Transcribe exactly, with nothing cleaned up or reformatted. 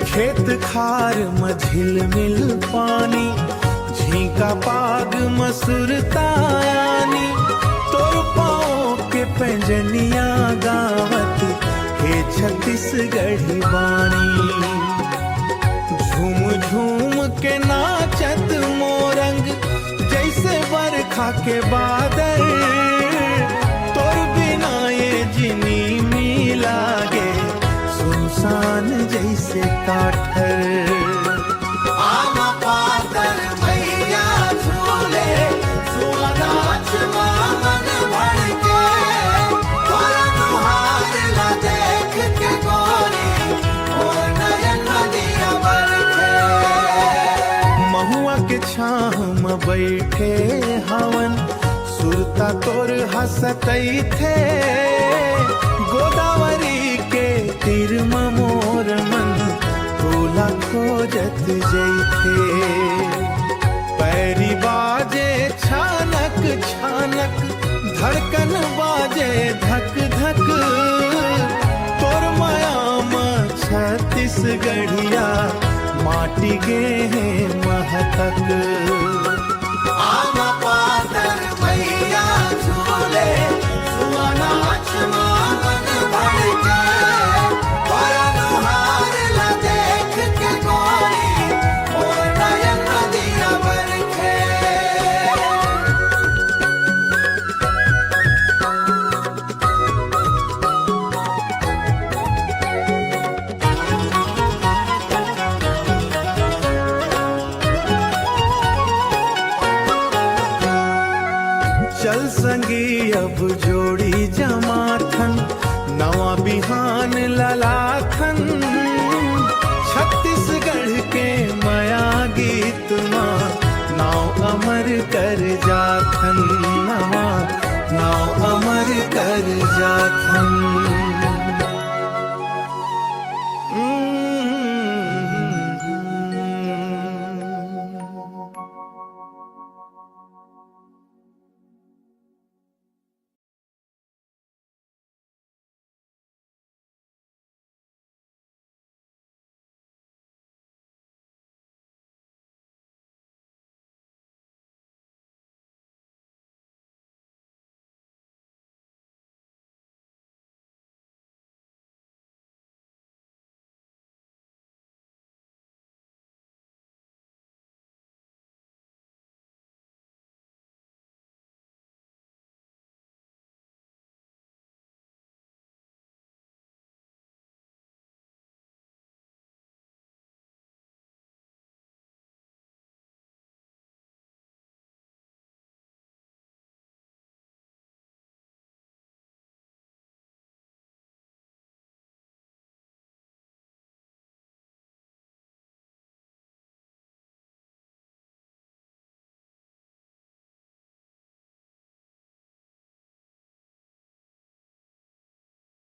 खेत खार म झिलमिल पानी, झींका पाग म सुरता आनी, तोर पाँव के पैंजनिया गावत हे छत्तीसगढ़ी बानी। झूम झूम के नाचत मोरंग, जैसे बरखा के बादल, तोर बिना ये जिनी मिला गे, सुनसान जैसे काठर। आमा पातर मैया झूले, सुआ नाच मा मन भड़के, तोर तुहार ला देख के गोरी, मोर नयन नदिया बरखे। महुआ के छाँह म बैठे हवन, सुरता तोर हसतैथे। गोदावरी के तीर म मोर मन तोला खोजत जैथे। पैरी बाजे छानक छानक, धड़कन बाजे धक धक। तोर माया म छत्तीसगढ़िया माटी गे हे महकत। आमा पातर मैया झूले, सुआ नाच मा मन भड़के, तोर तुहार ला देख के गोरी, मोर नयन नदिया बरखे। चल संगी अब जोड़ी जमाथन, नवा बिहान लला